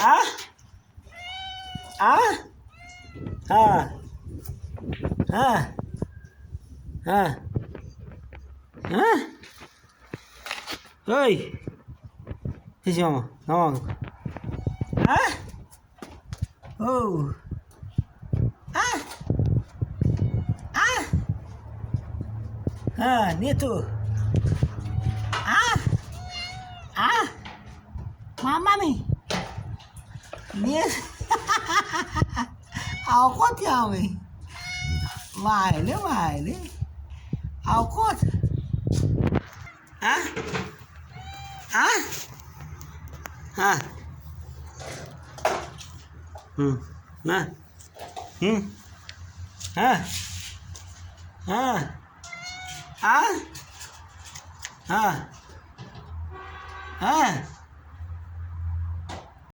ອາ ອາ ອາ ອາ ອາ ເຮີ້ຍ ເຮັດຫຍັງ ອາ ໂອ້ ອາ ອາ ອາ ນີ້ຕູ ອາ ອາ ມາ ມານີ້ ນີ້ ເອົາກອດເຈົ້ານີ້ ວາຍເລີຍ ວາຍເລີຍ ເອົາກອດ ອາ ອາ ອາ ອືມ ນະ ອືມ ອາ ອາ ອາ ອາ ອາ.